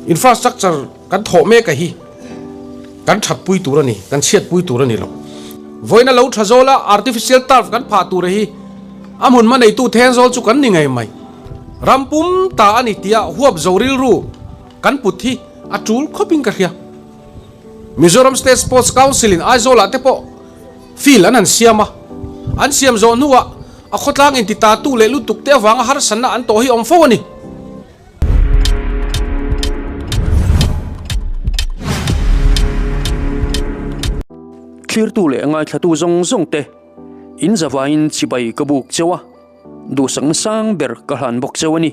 Infrastructure kan thawh mek a hi kan thatpui tur a ni, kan chhiatpui tur a ni lo. Vawiina lo tha zawla artificial turf kan phah tur a hi a hmun hma neitu Thenzawl chu kan ni ngei mai. Ram pum ta a ni tia huap zo rilru kan put hi a tul khawpin ka hria. Mizoram State Sports Council in Aizawl ah te pawh field an han siam a, an siam zawh hnuah a khawtlang inti ta tu leh lutuk te avanga harsatna an tawh hi awm fo a ni. Thlirtu leh ngaithlatu zawng zawng te in zavaiin chibai ka buk cheu a, duhsakna sang ber ka hlan bawk cheu a ni.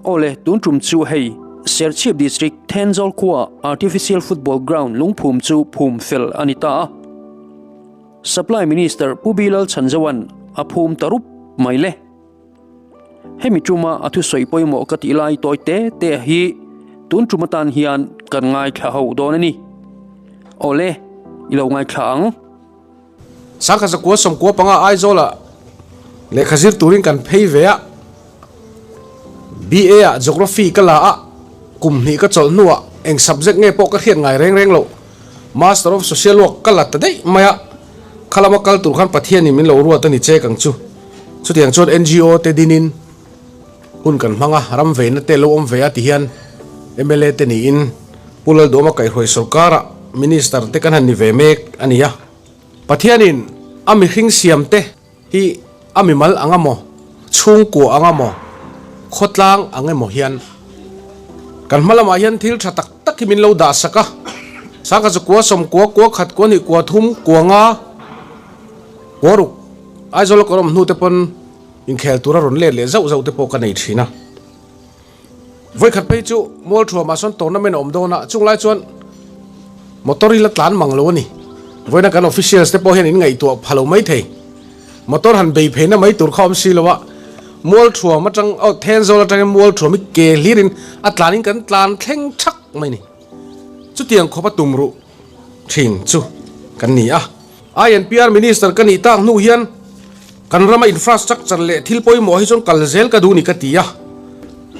Awle, tun tum chu hei Serchhip District Thenzawl khua Artificial Football Ground lungphum chu phum fel a ni ta a. Supply Minister Pu Bilal Chhanzoan a phum ta rup mai le. Hemi tuma a thusawi pawimawh ka tih lai tawi te te hi tun tum atan hian kan ngaithla ho dawn a ni. Awle, i lo ngaithla ang. Sangkhat zakua sawmkua panga Aizawla lehkha zir turin kan phei ve a, BA ah Geography ka la a, kum hnih ka chawlh hnuah eng subject nge pawh ka hriat ngai reng reng loh, Master of Social Work ka la ta daih mai a, khalama kal tur khan Pathianin min lo ruat a ni chek ang chu. Chutiang chuan NGO te dinin hun kan hmang a, ram veina te lo awm ve a ti hian mla te niin Pu Lalduama kaihhruai sorkara Minister te kan han ni ve mek a ni a. Pathianin a mihring siam te hi a mimal ang emaw, chhungkua ang emaw, khawtlang ang emaw hian kan hma lamah hian thil tha tak tak hi min lo dah sak a. Sangkhat chu kua sawmkua, kua khat, kua hnih, kua thum, kua nga, kua ruk. Aizawl a kawr awm hnu te pawn inkhel tura rawn let leh zauh zauh te pawh ka nei thin a. Vawikhat phei chu Mualthuamah sawn tournament a awm dawn a, chung lai chuan motor hi la tlan mang lo a ni. Vawiina kan officials te pawh hian in ngaihtuah pha lo mai thei. Motor han bei pheina mai tur kha awm si lo a, Mualthuam atang, oh, Thenzawl atangin Mualthuam hi ke hlirin a tlanin kan tlan thleng thak mai a ni. Chutiang khawp a tum ruh thin chu kan ni a. INPR Minister ka nih tak hnu hian kan rama infrastructure leh thil pawimawh hi chuan kal zel ka duh ni ka ti a.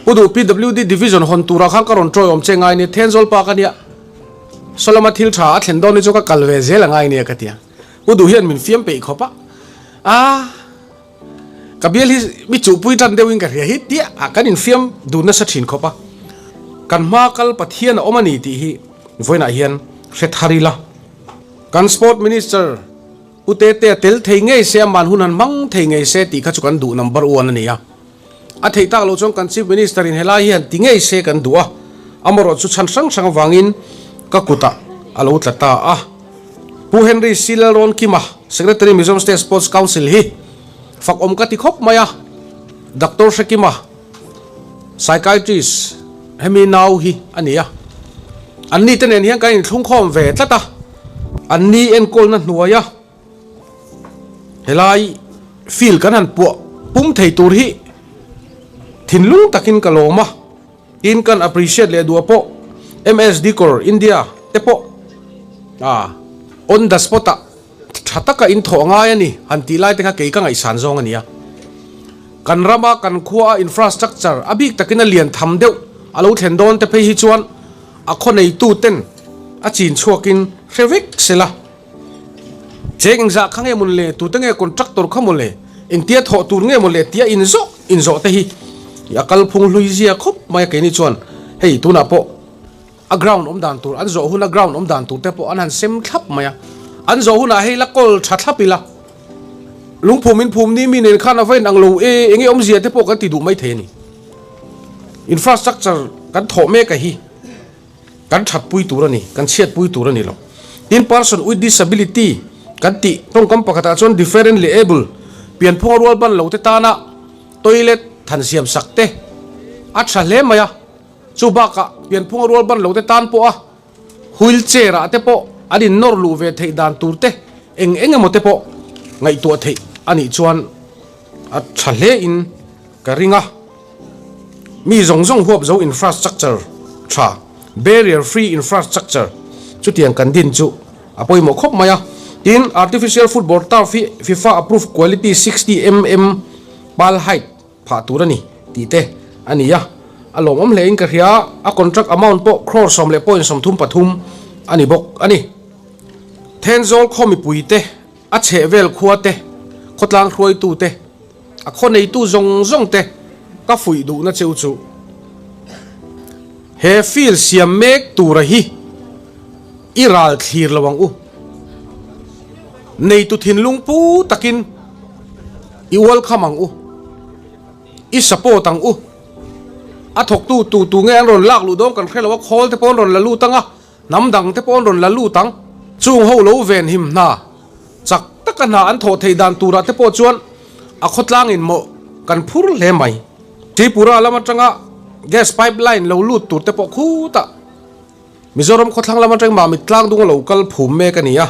Pu duh PWD Division hawn turah khan ka rawn tawiawm che ngai nia, Thenzawl pa ka nia, Sawlama thil tha a thlen dawn hi chu ka kal ve zel a ngai nia ka ti a. Pu duh hian min fiam peih khawp a, a ka bial hi mi chuhpui tan deuhin ka hria hi tia a kan infiam dun nasa thin khawp a. Kan hma kal Pathian a awm a ni tih hi vawiinah hian hre thar ila. Kan Sport Minister Pu Tetea tel thei ngei se, aman hun han hmang thei ngei se tih kha chu kan duh number one a ni a. A theih tak loh chuan kan Chief Minister in helai hi han ti ngei se kan duh a, amarawh chu chhan hrang hrang avangin ka kutah a lo tla ta a. Pu Henry C. Lalrawnkima, Secretary Mizoram State Sports Council hi fak awm ka ti khawp mai a, Doctor Hrekima, Psychiatrist hemi nau hi a ni a, anni te nen hian kan inthlungkhawm ve tlat a, anni enkawlna hnuaia helai field kan han puah pum thei tur hi thinlung takin ka lawm a, tin kan appreciate leh duah pawh MS Decor India te pawh on the spot ah Tha taka in thawh ngai a ni, han tih lai te kha kei ka ngaihsan zawng a nia. Kan rama kan khua a infrastructure a bik takin a lian tham deuh a lo thlen dawn te phei hi chuan a khaw neitu ten a chin chhuakin hre vek sela. Cheng engzah kha nge mawn le, tute nge contractor kha maw le, engtia thawh tur nge maw le tia inzawh inzawh te hi a kalphung hlui zia khawp mai a keini chuan hei tunah pawh A ground awm dan tur, an zawh huna ground awm dan tur te pawh an han sem thlap mai a. An zawh hunah hei la kawl tha thlap ila, lungphum in phum ni mi nen khan a va inang lo e, enge awmzia te pawh kan ti duh mai thei a ni. Infrastructure kan thawh mek a hi kan thatpui tur a ni, kan chhiatpui tur a ni lo. Tin, person with disability kan tih tawngkam pakhatah chuan differently able, pianphunga rual ban lo te tana toilet than siam sak te a tha hle mai a. Chu bakah pianphunga rual ban lote tan pawha wheel chair ah te pawh an in nawr luh ve theih dan tur te eng eng emaw te pawh ngaihtuah theih a nih chuan a tha hle in ka ring a. Mi zawng zawng huap zo infrastructure tha, barrier free infrastructure, chutiang kan din chu a pawimawh khawp mai a. Tin, artificial footboard turf hi FIFA approved quality 60 mm pal height, Phah tur a ni tih te a ni a. A lawmawm hle in ka hria, a contract amount pawh crore 10.33 a ni bawk a ni. Thenzawl khaw mipui te, a chhehvel khua te, khawtlang hruaitu te, a khaw neitu zawng zawng te ka fuih duhna cheu chu he field siam mek tura hi i ral thlir lo ang u. Neitu thinlung pu takin i welcome ang u. I support ang u. A thawktu tu tu nge an rawn lak luh dawn kan hre lo a, khawl te pawh an rawn la lut ang a, hnam dang te pawh an rawn la lut ang. Chung ho lo ven him hna, chak taka hna an thawh theih dan turah te pawh chuan a khawtlang in mawh kan phur hle mai. Tripura lam atanga gas pipeline lo lut tur te pawh khutah Mizoram khawthlang lam atang Mamit tlang dung a lo kal phum mek a ni a,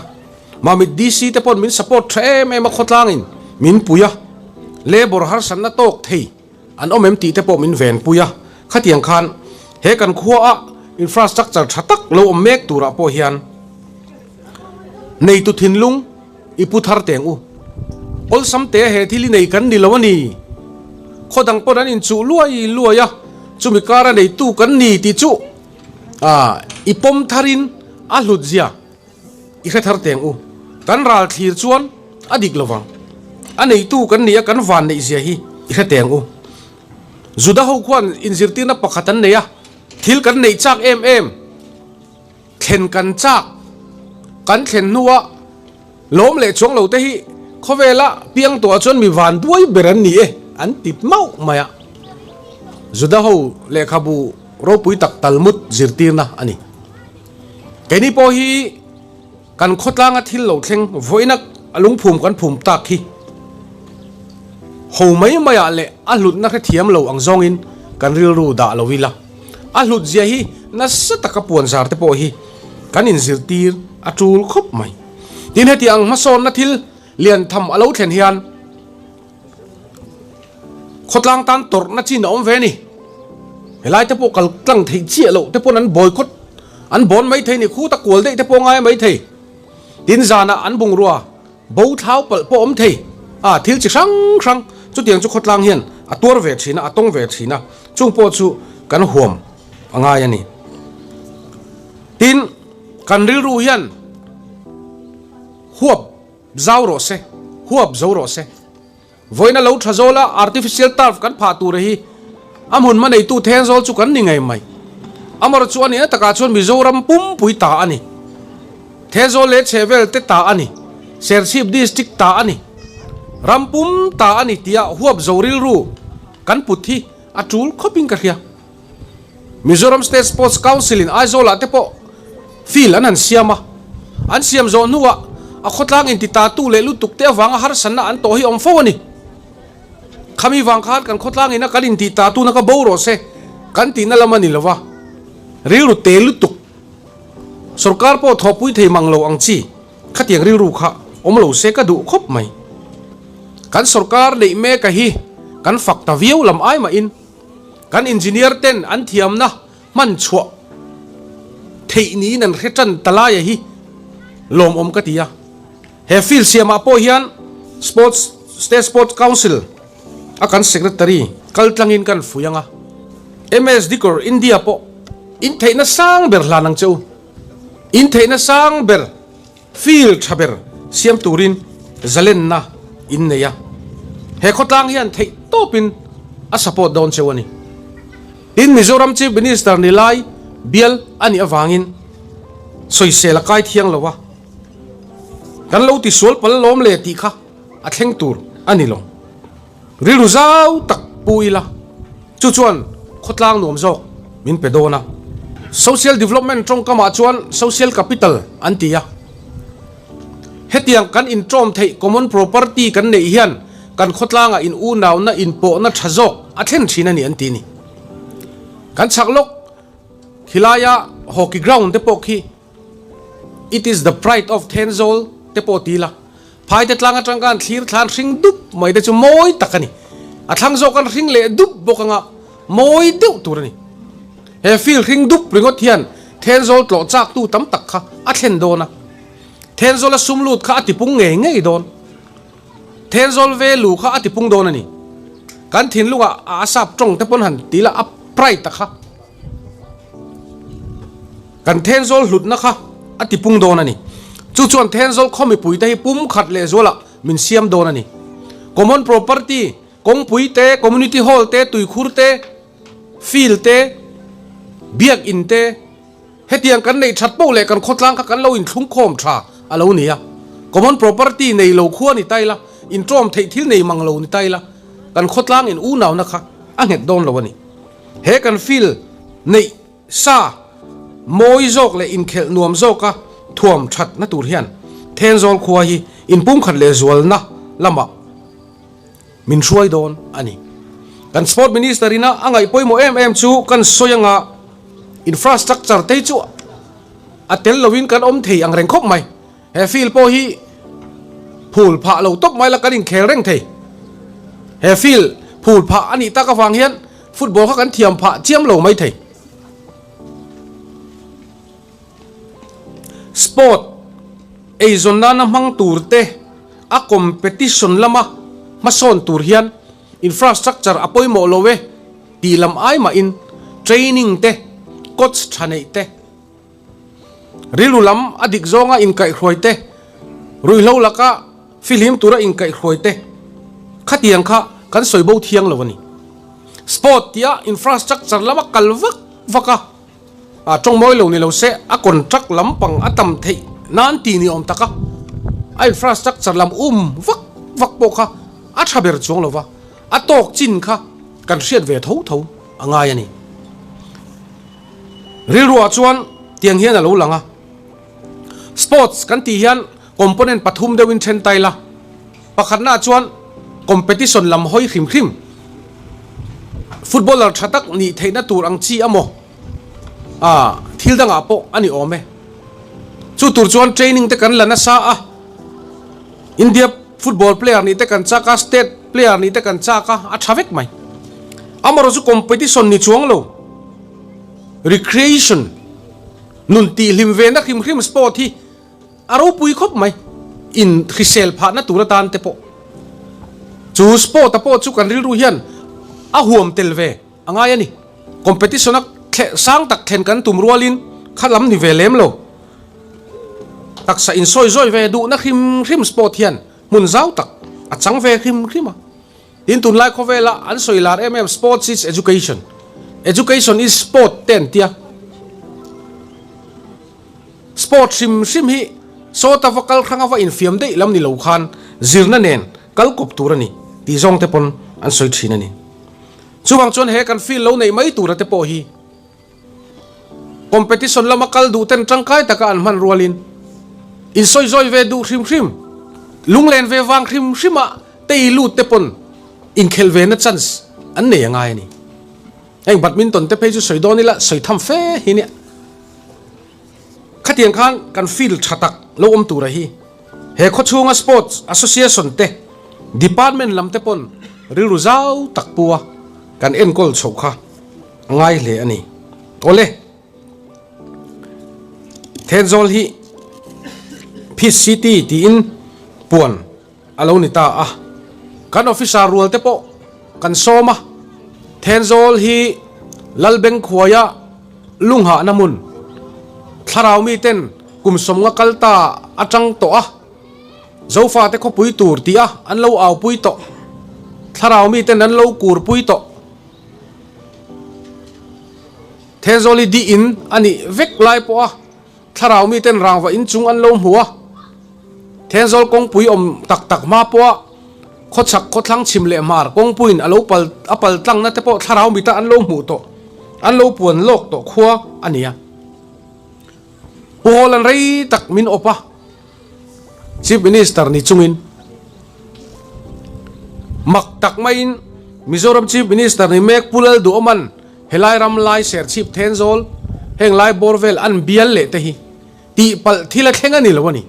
Mamit DC te pawn min support tha em em a khawtlangin min pui a, labour harsatna tawk thei an awm em tih te pawh min ven pui a, khatiang khan he kan khua a infrastructure tha tak lo awm mek turah pawh hian neitu thinlung i pu thar teng u. Awlsam te he thil i nei kan ni lo a ni. Khaw dang pawn an inchuh luai luai a, chumi kara neitu kan ni tih chu A, i pawm tharin a hlut zia i hre thar teng u. Kan ral thlir chuan a dik lo vang. A neitu kan nia kan van neih zia hi i hre teng u. Juda ho khuan inzirtirna pakhat an nei a, thil kan neih chak em em, thlen kan chak, kan thlen hnua Lawm leh chuang lo te hi khawvela piang tawhah chuan mi van duai ber an ni e an ti mauh mai a. Juda ho lehkhabu ropui tak Talmud zirtirna a ni. Keini pawh hi kan khawtlanga thil lo thleng vawiina a lungphum kan phum tak hi ho mai maiah leh a hlutna hrethiam lo ang zawngin kan rilru dah lo ila. A hlut zia hi nasa taka puanzar te pawh hi kan inzirtir a tul khawp mai. Tin heti ang hmasawnna thil lian tham a lo thlen hian khawtlang tan tawrhna chin a awm ve a ni. Helai te pawh kal tlang theih chiah loh te pawn an boycott an bawn mai thei a ni, khuta kual daih te pawh ngai mai thei. Tin zanah an bungrua bo thlau palh pawh awm thei a, thil chi hrang hrang chutiang chu khawtlang hian a tuar ve thin a, a tawng ve thin a, chung pawh chu kan huam a ngai a ni. Tin, kan rilru hian huap zau rawh se, huap zo rawh se. Vawiina lo tha zawla artificial turf kan phah tura hi a hmun hma neitu Thenzawl chu kan ni ngei mai. Amarawh chu a nihna takah chuan Mizoram pumpui ta a ni. Thenzawl leh chhehvel te ta a ni. Serchhip District ta a ni. Ram pum ta a ni tia huap zo rilru kan put hi a tul khawpin ka hria. Mizoram State Sports Council in Aizawl ah te pawh field an han siam a, an siam zawh hnuah a khawtlang inti tatu leh lutuk te avanga harsatna an tawh hi awm fo a ni. Khami vang khan kan khawtlang ina kan intih tatuna ka bo rawh se kan tihna lam a ni lo va, rilru te lutuk sorkar pawh thawhpui thei mang lo ang chi khatiang rilru kha awm lo se ka duh khawp mai. Kan sorkar neih mek a hi kan fak ta viau lam ai mahin, Kan engineer ten an thiamna hman chhuah theih niin an hre tan ta laia hi lawmawm ka ti a. He field siamah pawh hian Sports State Sports Council a kan Secretary kal tlangin kan fui ang a. MS Dikawr India pawh in theihna sang ber hlan ang che u. In theihna sang ber. Field tha ber siam turin zalenna in nei a, he khawtlang hian theih tawpin a support dawn cheu a ni. Tin, Mizoram Chief Minister ni lai bial a nih avangin sawisel a kai thiang lo a, kan lo tisual pal lawm le tih kha a thleng tur a ni lo. Rilru zau tak pu ila, chu chuan khawtlang nuam zawk min pe dawn a. Social development tawngkamah chuan social capital an ti a. Hetiang kan intawm theih common property kan neih hian kan khawtlangah in unauna inpawhna tha zawk a thlen thin a ni an ti a ni. Kan chhak lawk khilaia hockey ground te pawh khi It is the pride of Thenzawl te pawh ti ila, phaite tlang atang khan thlir thlan hring dup mai te chu mawi tak a ni. A thlang zawk an hring leh dup bawk anga mawi deuh tur a ni. He field hring dup ringawt hian Thenzawl tlawh chak tu tam tak kha a thlen dawn a. Thenzawl a sum lut kha a tipung ngei ngei dawn. Thenzawl ve lu kha a tipung dawn a ni. Kan thinlungah a sap tawng te pawn han ti ila a. pride a kha kan Thenzawl hlutna kha a tipung dawn a ni. Chu chuan Thenzawl khaw mipuite hi pumkhat lehzualah min siam dawn a ni. Common property, kawngpui te, community hall te, tuikhur te, field te, biakin te, Hetiang kan neih that poh leh kan khawtlang kha kan lo inthlungkhawm tha a lo ni a. Common property nei lo khua ni ta ila, intawm theih thil nei mang lo ni ta ila, kan khawtlang in unauna kha a nghet dawn lo a ni. He kan field neih sa mawi zawk leh inkhelh nuam zawka thuam thatna tur hian Thenzawl khua hi inpumkhat leh zualna lamah min hruai dawn a ni. Kan Sport Minister ina a ngaih pawimawh em em chu kan sawi anga infrastructure te hi chu a tel lovin kan awm thei ang reng khawp mai. He field pawh hi phul phah lo tawp mai la kan inkhel reng thei. He field phul phah a nih tak avang hian football kha kan thiam phah chiam lo mai thei. Sport eizawn nana hmang tur te a competition lama hmasawn tur hian infrastructure a pawimawh lo e tih lam ai mahin training te, coach tha neih te, rilru lam a dik zawnga inkaihhruai te, ruihhlo laka fihlim tura inkaihhruai te khatiang kha kan sawi bo thiang lo a ni. Sport tia infrastructure lama kal vak vak a. A tawng mawi lo ni lo se, a contract lampang a tam theih nan ti ni awm tak a, a infrastructure lam um vak vak pawh kha a tha ber chuang lo va, a tawk chin kha kan hriat ve tho tho a ngai a ni. Rilruah chuan tiang hian a lo lang a, sports kan tih hian component pathum deuhin then ta ila, Pakhatnaah chuan competition lam hawi hrim hrim, footballer tha tak nih theihna tur ang chi amaw ah thil dangah pawh a ni awm e. Chu tur chuan training te kan la nasa a, India football player nih te kan chak a, state player nih te kan chak a, a tha vek mai. Amaherawhchu chu competition ni chuang lo, recreation, nun tihhlim ve na hrim hrim sport hi A ropui khawp mai. In hrisel phahna tur atan te pawh chu sport a pawh chu kan rilru hian a huam tel ve a ngai a ni. Competition a thleh sang tak thlen kan tum rualin kha lam ni ve lem lo. Taksa insawi zawi ve duhna hrim hrim sport hian hmun zau tak a chang ve hrim hrim a. Tin tunlai khawvela an sawi lar em em sports is education, education is sport te an tia. Sport hrim hrim hi sawta va kal hranga va infiam daih lam ni lo khan zirna nen kal kawp tur a ni tih zawng te pawn an sawi thin a ni. Chuvang chuan he kan field lo neih mai tura te pawh hi competition lama kal duh ten tangkai taka an hman rualin insawi zawi ve duh hrim hrim, lunglen ve vang hrim hrima tei lut te pawn inkhelh ve na chance an nei a ngai a ni. Heng badminton te phei chu sawi dawn ila sawi tham fe hi nia. Khatiang khan kan field tha tak lo awm tura hi he khawchhunga Sports Association te, Department lam te pawn rilru zau tak pu a kan enkawl chhoh kha a ngai hle a ni. Awle, Thenzawl hi Peace City tiin puan a lo ni ta a, kan officer rual te pawh kan sawm a, Thenzawl hi Lalbengkhuaia lunghahna hmun, thlarau miten kum sawmnga kal ta atang tawh a, Zofate khawpui tur tih a an lo aupui tawh, thlarau miten an lo kurpui tawh. Thenzawl hi dih in a nih vek lai pawh a, Thlarau miten rangva inchung an lo hmu a, Thenzawl kawngpui awm tak tak hma pawha khawchhak khawthlang chhim leh hmar kawngpuiin a lo pal a pal tlangna te pawh thlarau mita an lo hmuh tawh, an lo puan lawk tawh khua a ni a. Pu Hawlan rei tak min awp a, Chief Minister ni chungin mak tak maiin Mizoram Chief Minister ni mek Pu Lalduhawman Helai ram lai Serchhip Thenzawl heng lai bawr vel an bial leh te hi tihpalh thil a thleng a ni lo a ni.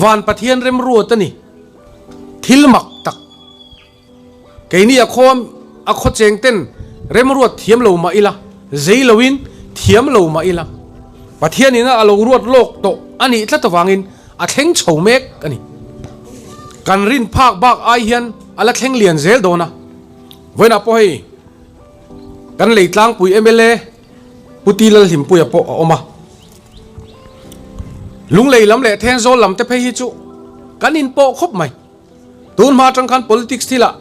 Van Pathian remruat a ni. Thil mak tak. Keini a khaw a khaw cheng ten remruat thiam lo mah ila, zei loin thiam lo mah ila, Pathian ina a lo ruat lawk tawh a nih tlat avangin a thleng chho mek a ni. Kan rin phak bak ai hian a la thleng lian zel dawn a. Vawiinah pawh hei. Kan lei tlangpui mla Pu Ti Lalhlimpuia pawh a awm a. Lunglei lam leh Thenzawl lam te phei hi chu kan inpawh khawp mai. Tun hma atang khan politics thilah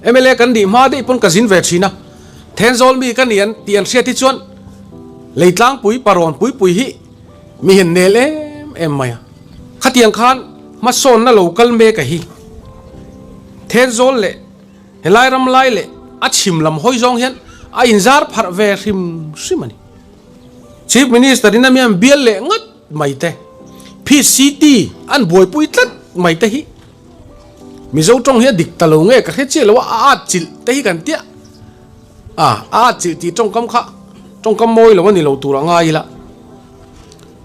mla kan nih hma daih pawn ka zin ve thin a. Thenzawl mi ka ni an tih an hriat hi chuan lei tlangpui parawn puipui hi mi hian nel em em mai a. Khatiang khan hmasawnna lo kal mek a hi. Thenzawl leh Helai ram lai leh a chhim lam hawi zawng hian a inzar pharh ve hrim hrim a ni. Chief Minister in a mian bial leh ngat mai te, PCT an buaipui tlat mai te hi Mizo tawng hi a dik ta lo nge ka hre chiah lo a, a at chilh te hi kan tiah a, a at chilh tih tawngkam kha tawngkam mawi lo a ni lo tur a ngai ila.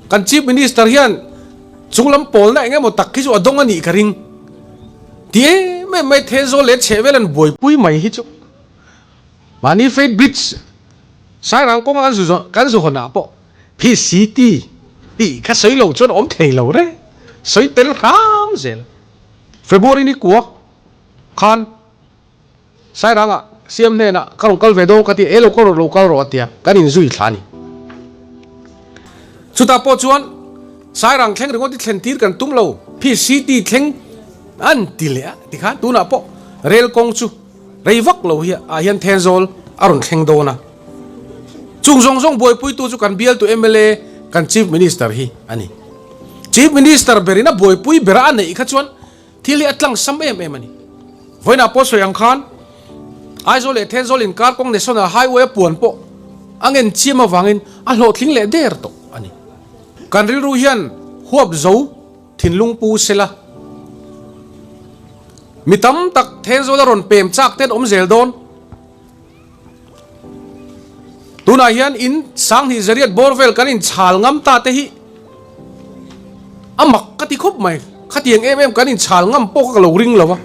Kan Chief Minister hian chung lam pawlna eng emaw tak hi chu a dawng a nih ka ring. Ti em em mai Thenzawl leh chhehvel an buaipui mai hi chu mahni Faith Bridge Sairang kawnga kan zu kan zu hawnah pawh PCT tih kha sawi lo chuan awm thei lo reng sawi tel hram zel. February ni kua khan Sairangah siam hnenah ka rawn kal ve dawn ka ti a, e lo kal rawh lo kal rawh a ti a, kan inzui thla a ni. Chutah pawh chuan Sairang thleng ringawt hi thlen tir kan tum lo, PCT thleng an ti leh a tikhan tunah pawh rel kawng chu rei vak lo hi ah hian Thenzawl a rawn thleng dawn a. Chung zawng zawng buaipuitu chu kan bialtu mla kan Chief Minister hi a ni. Chief Minister berin a buaipui bera a neih kha chuan Thil hi a tlang sam em em a ni. Vawiinah pawh sawi ang khan Aizawl leh Thenzawl inkar kawng National Highway a puan pawh a ngen chiam avangin a hlawhtling leh der tawh a ni. Kan rilru hian huap zo thinlung pu sela mi tam tak Thenzawl a rawn pem chak ten awm zel dawn. Tunah hian in sanghnih zariat bawr vel kan inchhal ngam ta te hi a mak ka ti khawp mai. Khatiang em em kan inchhal ngam pawh kha ka lo ring lo a.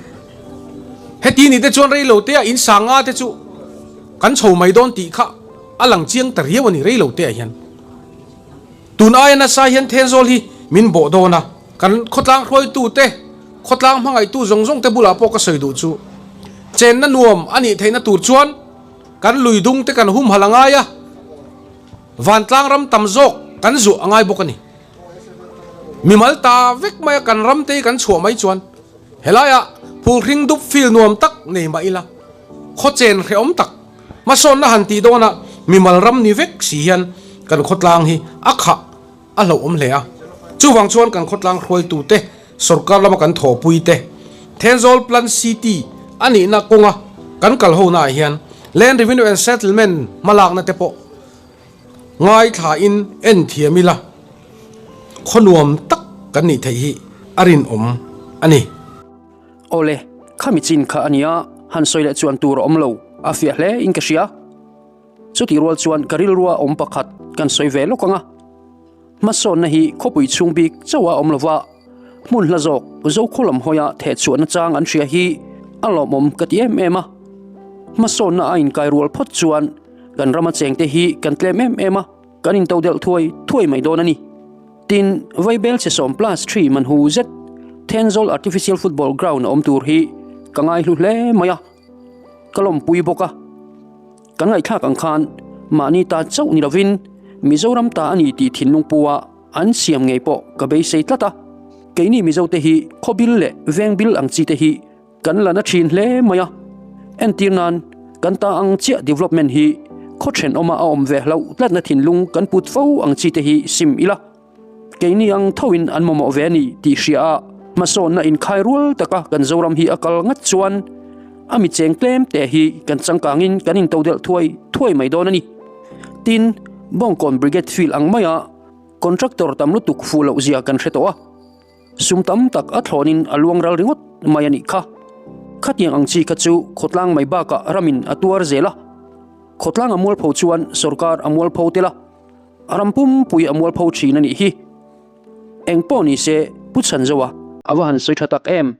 Heti ni te chuan rei lo te ah in sanga te chu kan chho mai dawn tih kha a lang chiang ta riau a ni rei lo te ah hian. Tun aia nasa hian Thenzawl hi min bawh dawn a, kan khawtlang hruaitu te, khawtlang hmangaihtu zawng zawng te bulah pawh ka sawi duh chu, chenna nuam a nih theihna tur chuan kan lui dung te kan humhalh a ngai a, vantlang ram tam zawk kan zuah a ngai bawk a ni. Mimal ta vek maia kan ram te hi kan chhuah mai chuan helaiah phulhring dup feel nuam tak nei mah ila, khawchen hrehawm tak, Hmasawnna han tih dawnah mimal ram ni vek si hian kan khawtlang hi a khah a hlauhawm hle a. Chuvang chuan kan khawtlang hruaitute, sorkar lama kan thawhpuite, Thenzawl Plan City a nihna kawnga kan kal honaah hian Land Revenue and Settlement hmalakna te pawh ngaithlain en thiam ila khaw nuam tak kan nih theih hi a rinawm a ni. Awle, khami chin kha a nia, han sawi leh chuan tur a awm lo, a fiah hle in ka hria. Chutih rual chuan ka rilrua awm pakhat kan sawi ve lawk ang a. Hmasawnna hi khawpui chhung bik chauh a awm lo va, hmun hla zawk Zokhaw lam hawia theh chhuahna chang an hria hi a lawmawm ka ti em em a. Hmasawnna a inkai rual phawt chuan kan rama chengte hi kan tlem em em a, kan intodelh thuai thuai mai dawn a ni. Tin, Vaibel che sawm plus three man hu zet Thenzawl Artificial Football Ground a awm tur hi ka ngaihlu hle mai a, ka lawmpui bawk a. Kan ngaihthlak ang khan mahni ta chauh ni lovin Mizoram ta a ni tih thinlung pua an siam ngei pawh ka beisei tlat a. Keini Mizote hi khawbil leh vengbil ang chi te hi Kan la na thin hle mai a, entir nan kan ta ang chiah development hi khaw thenawma a awm ve hlauh tlatna thinlung kan put fo ang chi te hi sim ila, keini ang thoin an mamawh ve a ni tih hria a, hmasawnna inkhai rual taka kan Zoram hi a kal ngat chuan a mi cheng tlem te hi kan changkangin kan intodelh thuai thuai mai dawn a ni. Tin, Bawngkawn Brigade Field ang maia contractor tam lutuk fuh loh zia kan hre tawh a. Sum tam tak a thlawnin a luang ral ringawt mai a nih kha. Khatiang ang chi kha chu khawtlang mai bakah ramin a tuar zel a. Khawtlang a mualpho chuan sorkar a mualpho tel a, a ram pumpui a mualpho thin a nih hi. Eng pawh ni se Pu Chhanzoa. A va han sawi tha tak em?